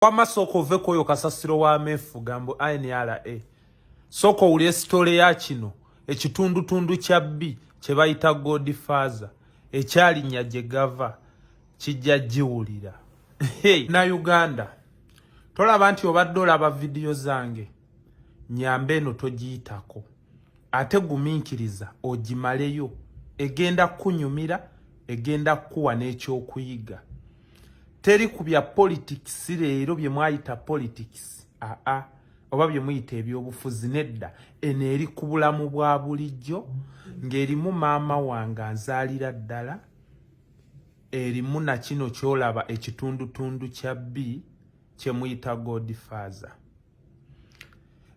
Wamma sooka ove kwoyo kasasiro w'ameefuga mbu NRA. Sooka owulire sitole ya kino ekitundutundu kya bbi kye bayita Godfather ekyalinnya gye gava kijja giwulira. Hey, na Uganda tolaba nti obadde olaba vidiyo zange nyamba eno togiyitako ate gumiikiriza ogimaleyo egenda kukunyumira egenda kukuwa n'ekyokuyiga. Teri ku bya politics leero bye mwayita politics aa oba bye muyita ebyobufuzi nedda eno eri ku bulamu bwa bulijjo ng'erimu maama wange anzaalira ddala erimu na kino ky'olaba ekitundutundu kya bbi kye muyita Godfather.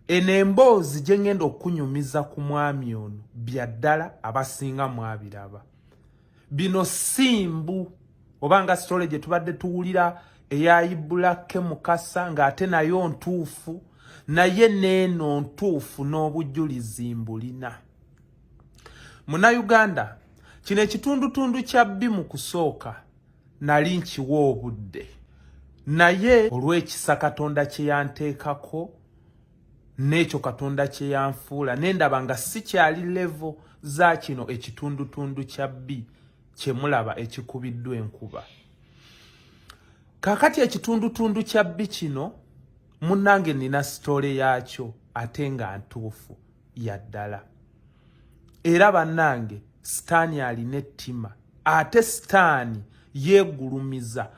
Eno emboozi gye ngenda okukunyumiza ku mwami ono bya ddala abasinga mwabiraba. Bino si mbu oba nga sitole gye tubadde tuwulira eya Ibulake Mukasa ng'ate nayo ntuufu, naye n'eno ntuufu n'obujulizi mbulina. Munnayuganda, kino ekitundutundu kya bbi mu kusooka nali nkiwa obudde naye olw'ekisa Katonda kye yanteekako n'ekyo Katonda kye yanfuula ne ndaba nga sikyali levo za kino ekitundutundu kya bbi kye mulaba ekikubiddwa enkuba. Kaakati ekitundutundu kya bbi kino munnange nina sitole yaakyo ate nga ntuufu ya ddala. Era bannange sitaani alina ettima ate sitaani yeegulumiza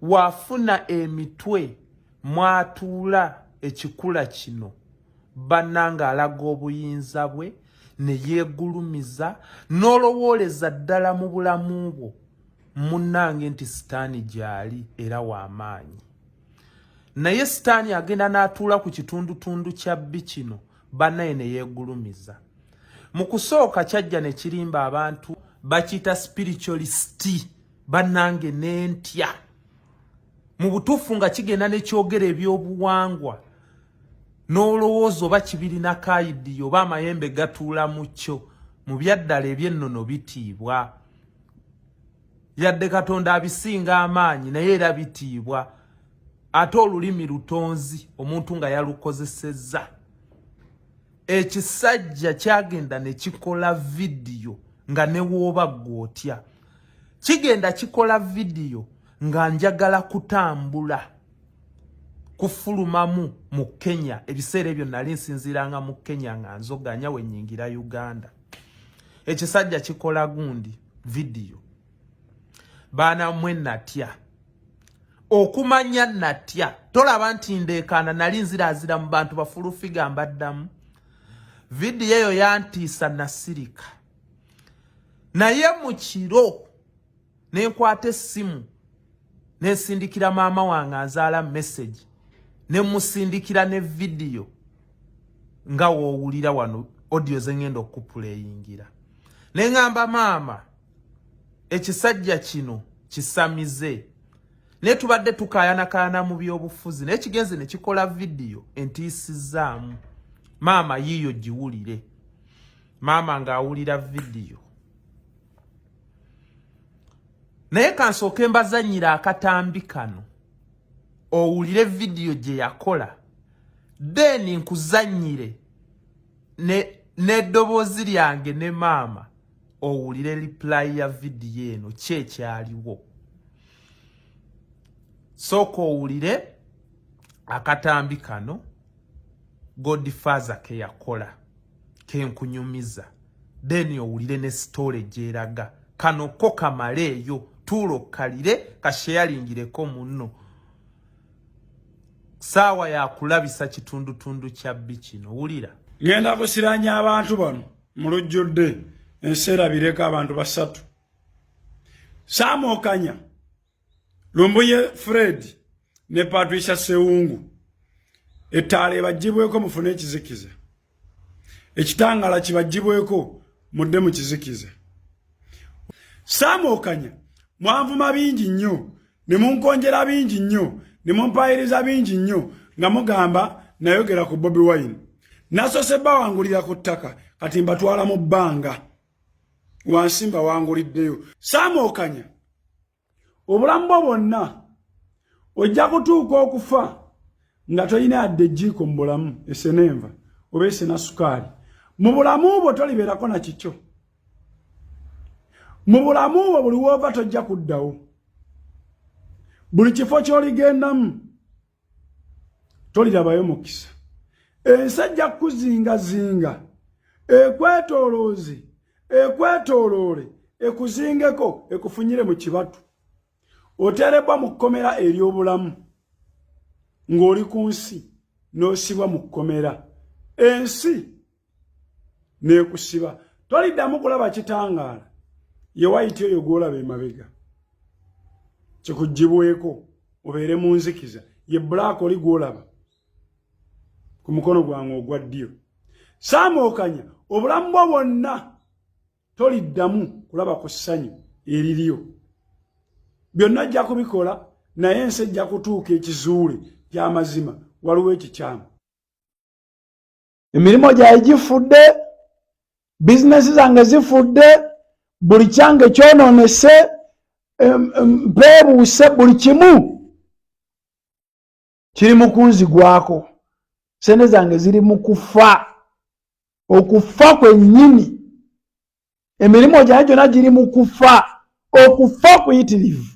wafuna emitwe mwatuula ekikula kino bannange alaga obuyinza bwe ne yeegulumiza n'olowooleza ddala mu bulamu bwo munnange nti sitaani gy'ali era w'amaanyi. Naye sitaani agenda n'atuula ku kitundutundu kya bbi kino bannaye ne yeegulumiza. Mu kusooka kyajja ne kirimba abantu bakiyita spiritualist bannange n'entya. Mu butuufu nga kigenda ne kyogera ebyobuwangwa n'olowooza oba kibirina kayidiyo oba amayembe gatuula mu kyo mu byaddala eby'ennono bitiibwa. Yadde Katonda abisinga amaanyi naye era bitiibwa. Ate olulimi lutonzi omuntu nga yalukozesezza. Ekisajja kyagenda ne kikola vidiyo nga ne w'oba ggwe otya. Kigenda kikola vidiyo nga njagala kutambula kufulumamu mu Kenya. Ebiseera ebyo nali nsinziiranga mu Kenya nga nzoganya we nnyingira Uganda. Ekisajja kikola gundi vidiyo. Baana mwe natya. Okumanya natya. Tolaba nti ndeekaana nali nziraazira mu bantu bafulufiga mbaddamu. Vidiyo eyo yantiisa nasirika. Naye mu kiro ne nkwata essimu ne nsindikira maama wange anzaala message ne musindikira ne vidiyo nga w'owulira wano audio ze ngenda okukupuleyingira. Ne ŋŋamba maama ekisajja kino kisamize naye tubadde tukaayanakaayana mu byobufuzi naye kigenze ne kikola vidiyo entiisizzaamu. Maama yiiyo giwulire. Maama ng'awulira vidiyo. Naye kansooke mbazannyira akatambi kano owulire vidiyo gye yakola then nkuzannyire n'eddoboozi lyange ne maama owulire reply ya vidiyo eno ki ekyaliwo. Sooka owulire akatambi kano Godfather ke yakola ke nkunyumiza then owulire ne story gy'eraga. Kano ko kamaleeyo tuula okkalire kasharingireko munno. Saawa ya kulabisa kitundutundu kya bbi kino wulira. Ngenda kusiranya abantu bano mu lujjudde ensi erabireko abantu basatu. Saamukanya Lumbuye Fred ne Patricia Sewungu ettaala ebaggyibweko mufune ekizikiza, ekitangala kibaggyibweko mudde mu kizikiza. Saamukanya mwanvuma bingi nnyo ne munkonjera bingi nnyo ne mumpayiriza bingi nnyo nga mugamba nayogera ku Bobi Wine. Nasoose bawangulira ku ttaka kati mbatwala mu bbanga wansi mbawanguliddeyo. Saamukanya obulamu bwo bwonna Ojja kutuuka okufa nga tolina yadde ejjiiko mu bulamu esena enva oba esena sukaali. Mu bulamu bwo tolibeerako na kikyo. Mu bulamu bwo buli woova tojja kuddawo. Buli kifo ky'oligendamu tolirabayo mukisa. Ensi ejja kukuzingazinga ekwetoolooze ekwetooloole ekuzingeko ekufunyire mu kibatu. Oteerebbwa mu kkomera ery'obulamu ng'oli ku nsi n'osibwa mu kkomera ensi n'ekusiba. Toliddamu kulaba kitangaala. Ye wayiti oyo gw'olaba emabega kikuggyibweko obeere mu nzikiza. Ye bulaaka oli gw'olaba ku mukono gwange ogwa ddyo. Saamookanya obulamu bwo bwonna toliddamu kulaba ku ssanyu eriryo. Byonna ojja kubikola naye ensi ejja kutuuka ekizuule gy'amazima waliwo ekikyamu. Emirimu gyange gifudde, bizinesi zange zifudde, buli kyange kyonoonese, mpeebuuse, buli kimu kiri mu kunzigwako. Sente zange ziri mu kufa, okufa kwennyini. Emirimu gyange gyonna giri mu kufa, okufa kuyitirivu.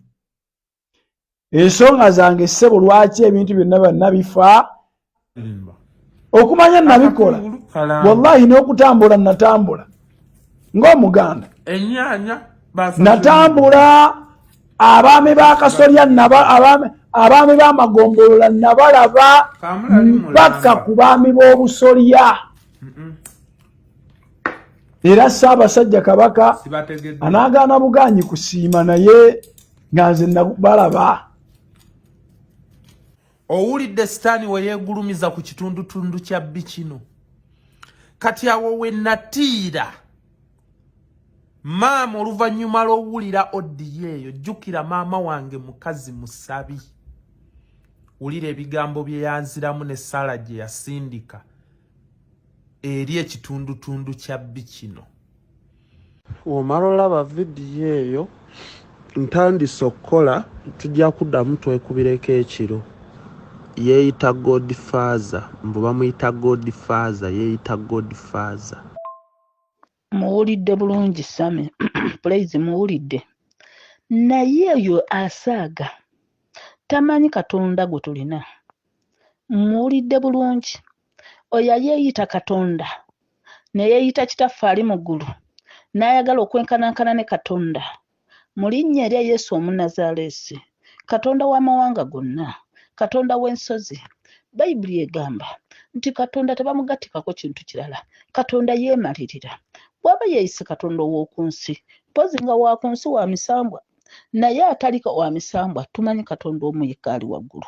Ensonga zange ssebo, lwaki ebintu byonna byonna bifa? Okumanya nabikola wallahi, n'okutambula natambula ng'Omuganda, natambula abaami b'akasolya, abaami b'amagombolola nabalaba mpaka ku baami b'obusolya. Era Ssaabasajja Kabaka anaagaana bugaanyi kusiima, naye nga nze balaba. Owulidde sitaani we yeegulumiza ku kitundutundu kya bbi kino. Kati awo we natiira maama oluvannyuma lw'owulira audio eyo. Jjukira maama wange mukazi musabi. Wulira ebigambo bye yanziramu ne saala gye yasindika eri ekitundutundu kya bbi kino. Omala olaba vidiyo eyo, ntandise okukola, tujja kuddamu twekubireko ekiro. Yeeyita Godfather, mbu bamuyita Godfather, yeeyita Godfather. Muwulidde bulungi Sami, please, muwulidde. Naye oyo asaaga tamanyi Katonda gwe tulina. Muwulidde bulungi, oyo ayeeyita Katonda ne yeeyita Kitaffe ali mu ggulu n'ayagala okwenkanankana ne Katonda, mu linnya erya Yesu Omunnazaaleesi, Katonda w'amawanga gonna, Katonda w'ensozi. Bayibuli egamba nti Katonda tebamugattikako kintu kirala. Katonda yeemalirira. Bw'aba yeeyise Katonda ow'oku nsi, mpozi nga wa ku nsi wa misambwa, naye atali wa misambwa, tumanyi Katonda omu yekka ali waggulu.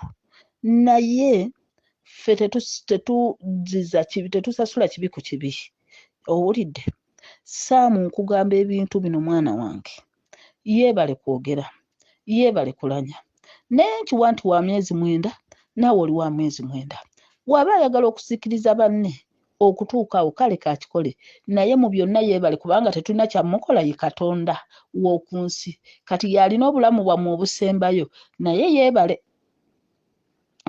Naye ffe tetuzziza kibi, tetusasula kibi ku kibi. Owulidde? Saamu, nkugamba ebintu bino mwana wange. Yeebale kwogera, yeebale kulanya. Naye nkiwa nti wa myezi 9, naawe oli wa myezi 9. Bw'aba ayagala okusikiriza banne okutuuka awo, kale kakikole, naye mu byonna yeebale kubanga tetulina kyamukola. Ye Katonda w'oku nsi, kati y'alina obulamu bwammwe obusembayo, naye yeebale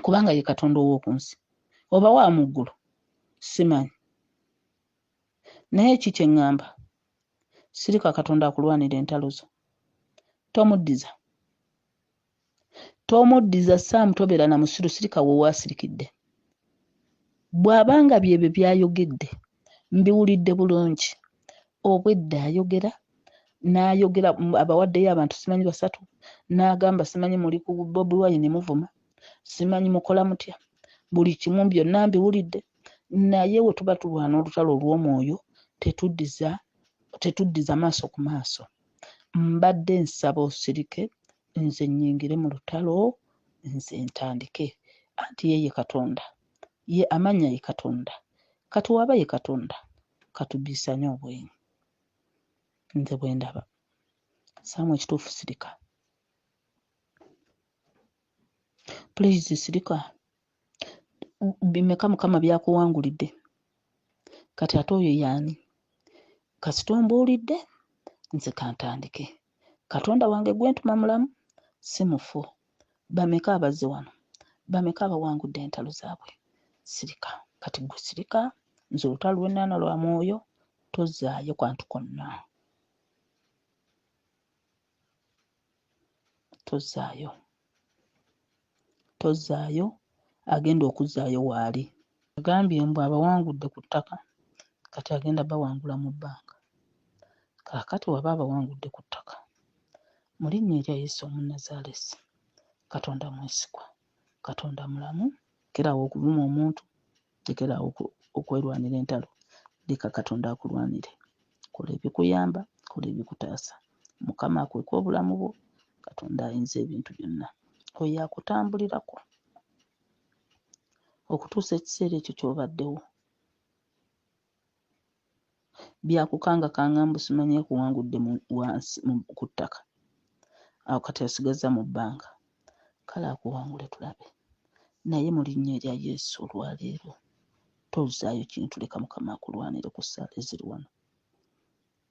kubanga ye Katonda ow'oku nsi oba wa mu ggulu simanyi. Naye ki kye ŋŋamba, sirika, Katonda akulwanira entalo zo. Tomuddiza, tomuddiza. Saamu, tobeera na musiru, sirika we waasirikidde. Bw'abanga byebyo by'ayogedde mbiwulidde bulungi, obwedda ayogera n'ayogera abawaddeyo abantu simanyi basatu, n'agamba simanyi muli ku Bobi Wine muvuma, simanyi mukola mutya, buli kimu byonna mbiwulidde. Naye we tuba tulwana olutalo olw'omwoyo, tetuddiza, tetuddiza maaso ku maaso. Mbadde nsaba osirike, nze nnyingire mu lutalo, nze ntandike. Anti ye ye Katonda, ye amannya ye Katonda. Kati waba ye Katonda, katubiisanye obwenyi. Nze bwe ndaba. Saamu, ekituufu sirika, please, sirika. Bimeka Mukama byakuwangulidde? Kati ate oyo yaani? Kasita ombuulidde, nze kantandike. Katonda wange gwentuma mulamu, si mufu. Bameka abazze wano? Bameka abawangudde entalo zaabwe? Sirika. Kati ggwe sirika. Nze olutalo lwe nnaana lwa mwoyo, tozzaayo kantu konna. Tozzaayo. Tozzaayo, agenda okuzzaayo waali. Agambye mbu abawangudde ku ttaka kati agenda bawangula mu bbanga. Kaakati waba abawangudde ku ttaka, mu linnya erya Yesu Omunnazaalesi, Katonda mwesigwa, Katonda mulamu. Lekera awo okuvuma omuntu, lekera awo okwerwanira entalo, leka Katonda akulwanire. Kola ebikuyamba, kola ebikutaasa. Mukama akweke obulamu bwo, Katonda ayinza ebintu byonna. Oyo akutambulirako okutuusa ekiseera ekyo ky'obaddewo. Byakukangakanga mbu simanyi akuwangudde mu wansi mu ku ttaka. Awo kati asigazza mu bbanga. Kale akuwangule tulabe. Naye mu linnya erya Yesu olwaleero tozzaayo kintu leka Mukama akulwanire ku ssaala eziri wano.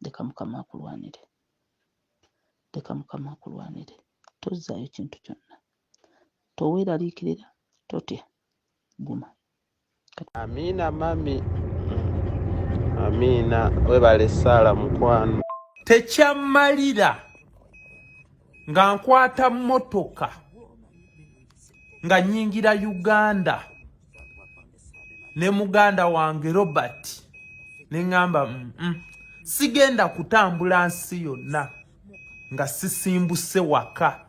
Leka Mukama akulwanire. Leka Mukama akulwanire. Tozzaayo kintu kyonna. Toweeraliikirira, totya, guma. Amiina mami. Amiina webale ssaala mukwano. Tekyammalira nga nkwata mmotoka nga nnyingira Uganda ne muganda wange Robert ne ŋŋamba mm -mm, sigenda kutambula nsi yonna nga sisimbuse waka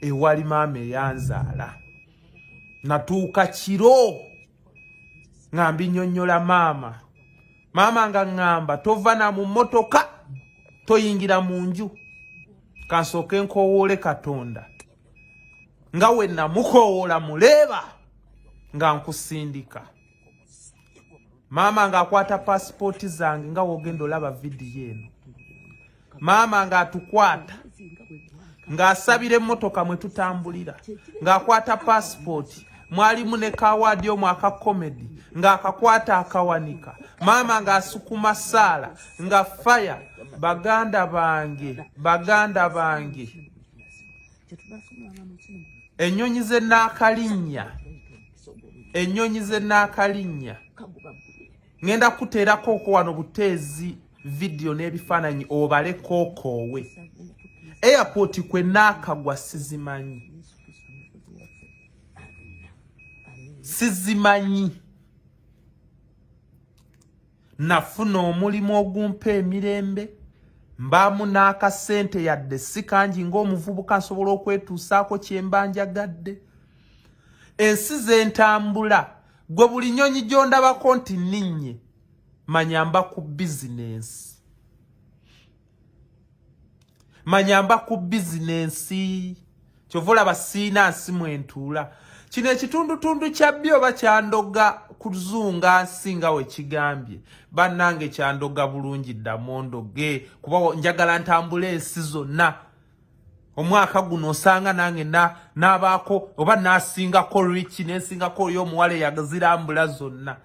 ewali maama eyanzaala. Natuuka kiro nga mbinyonnyola maama. Maama nga ŋŋamba tova na mu mmotoka toyingira mu nju, kansooke nkoowoole Katonda nga we namukoowoola muleeba nga nkusindika. Maama ng'akwata paasipooti zange nga w'ogenda olaba vidiyo eno. Maama ng'atukwata ng'asabira emmotoka mwe tutambulira, ng'akwata paasipooti, mwalimu ne kawaadi omu aka komedi ng'akakwata akawanika. Maama ng'asukuma ssaala nga faya. Baganda bange, baganda bange, ennyonyi ze naakalinnya, ennyonyi ze naakalinnya, ŋŋenda kuteerako oko wano buteezi vidiyo n'ebifaananyi obale kookoowe. Airport kwe naakagwa sizimanyi, sizimanyi. Nafuna omulimu ogumpa emirembe, mbaamu n'akasente yadde si kangi ng'omuvubuka nsobola okwetuusaako kye mba njagadde. Ensi ze ntambula, gwe buli nnyonyi gy'ondabako nti nninnye, manya mba ku bizinensi. Manya mba ku bizinensi. Kyova olaba siina nsi mwe ntuula. Kino ekitundutundu kya bbi oba kyandoga kuzunga nsi nga we kigambye. Bannange kyandoga bulungi ddamu ondoge kuba njagala ntambule ensi zonna. Omwaka guno osanga nange n'abaako oba n'asingako Rich n'ensingako oyo omuwala eyazirambula zonna.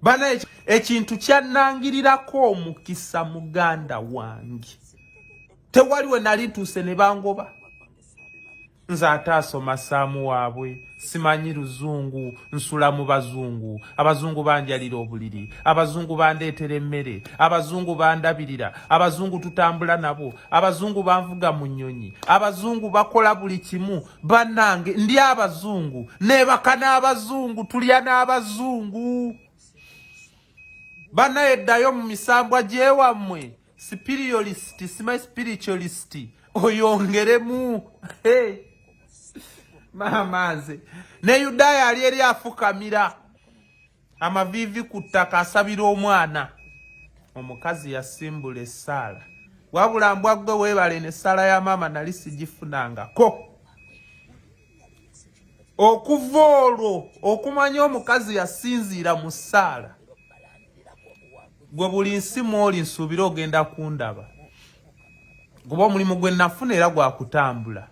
Bana ekintu kyannangirirako omukisa muganda wange. Tewali we nali ntuuse ne bangoba. Nze ate asoma saamu waabwe, simanyi luzungu, nsula mu bazungu, abazungu banjalira obuliri, abazungu bandeetera emmere, abazungu bandabirira, abazungu tutambula nabo, abazungu banvuga mu nnyonyi, abazungu bakola buli kimu. Bannange ndi abazungu, neebaka n'abazungu, tulya n'abazungu. Bannaye ddayo mu misambwa gy'ewammwe. Spiritualist, simanyi spiritualist, oyongeremu. Hey. Maama nze ne Yudaaya ali eri afukamira amaviivi ku ttaka asabira omwana. Omukazi yasimbula essaala, wabula mbwa ggwe weebale n'essaala ya maama nali sigifunangako. Okuva olwo okumanya omukazi yasinziira mu ssaala. Gwe buli nsi mw'oli nsuubira ogenda kundaba, kuba omulimu gwe nafuna era gwa kutambula.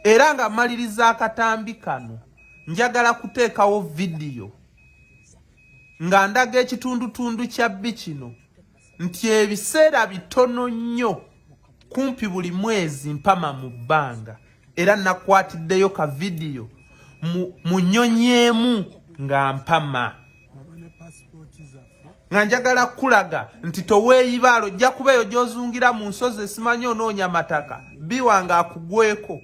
Era nga mmaliriza akatambi kano, njagala kuteekawo vidiyo nga ndaga ekitundutundu kya bbi kino nti ebiseera bitono nnyo, kumpi buli mwezi mpama mu bbanga. Era nakwatiddeyo ka vidiyo mu nnyonyi emu nga mpama, nga njagala kukulaga nti toweeyibaala, ojja kuba eyo gy'ozungira mu nsozi esimanyi onoonya mataka biwange akugweko,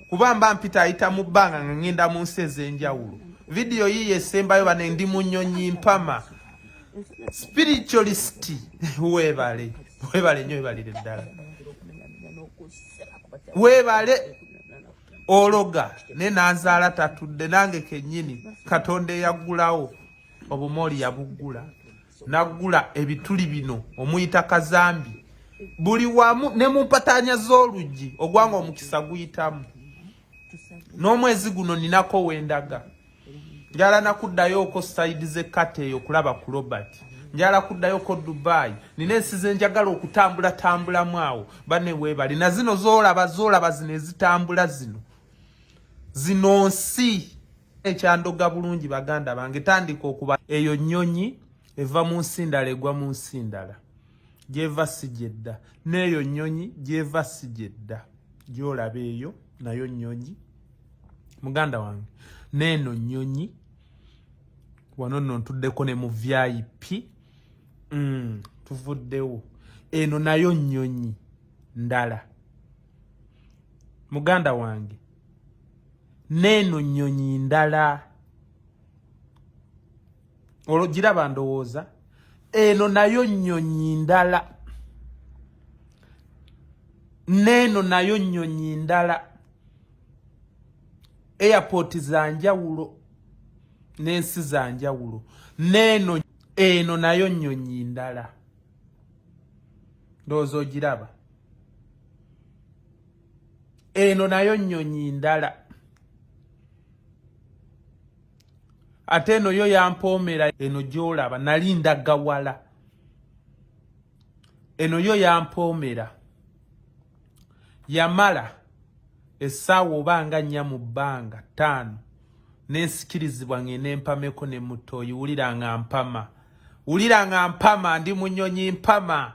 kuba mba mpita ayita mu bbanga nga ngenda mu nsi ez'enjawulo. Vidiyo yiyo esembayo bane, ndi mu nnyonyi mpama. Spiritualist, weebale, weebale nnyo, weebalire ddala, weebale. Ologa ne nanzaala tatudde nange kennyini. Katonda eyaggulawo obumooli yabuggula, naggula ebituli bino omuyita kazambi buli wamu ne mu mpataanya z'oluggi ogwanga omukisa guyitamu. N'omwezi guno ninako wendaga, njala nakuddayo oko side z'ekkata eyo okulaba ku Robert, njala kuddayo ko Dubai, nina ensi ze njagala okutambula tambulamu awo. Bane weebali na zino z'olaba, z'olaba zino ezitambula zino, zino nsi ekyandoga bulungi. Baganda bange, tandika okuba eyo nnyonyi eva mu nsi ndala egwa mu nsi ndala, gyeva si gyedda. N'eyo nnyonyi gyeva si gyedda, gy'olaba eyo nayo nnyonyi, muganda wange. N'eno nnyonyi wano nno ntuddeko ne mu VIP, tuvuddewo. Eno nayo nnyonyi ndala, muganda wange. N'eno nnyonyi ndala, olwo giraba ndowooza. Eno nayo nnyonyi ndala, n'eno nayo nnyonyi ndala. Airport za njawulo n'ensi za njawulo. N'eno, eno nayo nnyonyi ndala, ndowooza ogiraba. Eno nayo nnyonyi ndala, ate eno yo yampoomera. Eno gy'olaba nali ndagawala, eno yo yampoomera. Yamala essaawa oba nga 4 mu bbanga, 5, nensikirizibwa ngende mpameko ne mutoyi. Wulira nga mpama, wulira nga mpama, ndi mu nnyonyi mpama.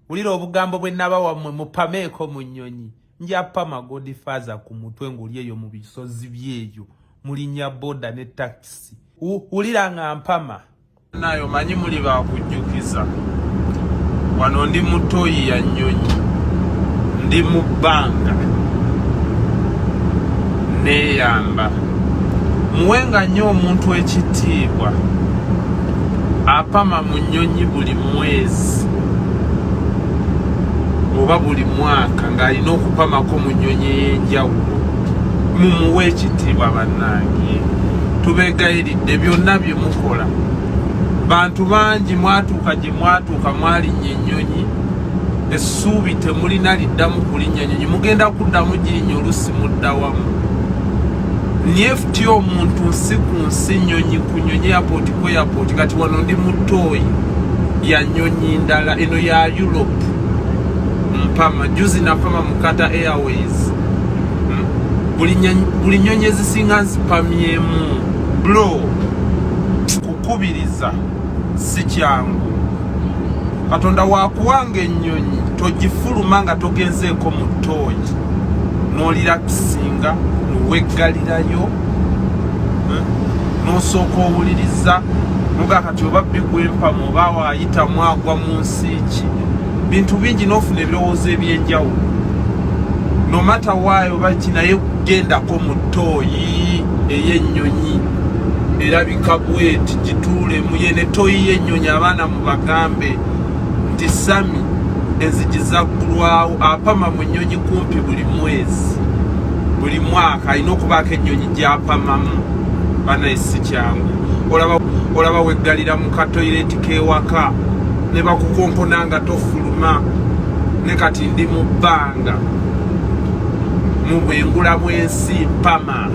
Wulira obugambo bwe naba wammwe, mupameeko mu nnyonyi. Nja pama Godfather ku mutwe ng'oli eyo mu bisozi byeyo, mulinnya boda ne takisi. Wulira nga mpama nayo, manyi muli bakujjukiza. Wano ndi mu toyi ya nnyonyi, ndi mu bbanga, neeyamba. Muwenga nnyo omuntu ekitiibwa apama mu nnyonyi buli mwezi oba buli mwaka ng'alina okupamako mu nnyonyi ey'enjawulo. Mumuwe ekitiibwa bannange, tubeegayiridde. Byonna bye mukola, bantu bangi mwatuuka gye mwatuuka, mwalinnya ennyonyi, essuubi temulina liddamu kulinnya nnyonyi, mugenda kuddamu girinnya olusi mudda wamu. Nieft omuntu nsi ku nsi, nnyonyi ku nnyonyi, airport ku airport. Kati wano ndi mu ttooyi ya nnyonyi ndala, eno ya Europe, mpama. Juzi napama mu Qatar Airways. Buli nnyonyi ezisinga nzipamyemu. Blo kukubiriza si kyangu. Katonda wakuwanga ennyonyi, togifuluma nga togenzeeko mu ttooyi n'olirakisinga, noweggalirayo, n'osooka owuliriza muga kati oba bigwempama oba waayitamu agwa mu nsi ki, bintu bingi, n'ofuna ebirowoozo ebyenjawulo. No matter why oba ki, naye gendako mu ttooyi ey'ennyonyi erabika bweti, gituulemu yene ttooyi y'ennyonyi. Abaana mubagambe nti Sami enzigi zaggulwawo, apama mu nnyonyi kumpi buli mwezi, buli mwaka alina okubaako ennyonyi gy'apamamu. Banaye si kyangu. Olaba, olaba weggalira mu katoyireti k'ewaka ne bakukonkona nga tofuluma. Ne kati ndi mu bbanga mu bwengula bw'ensi, mpama.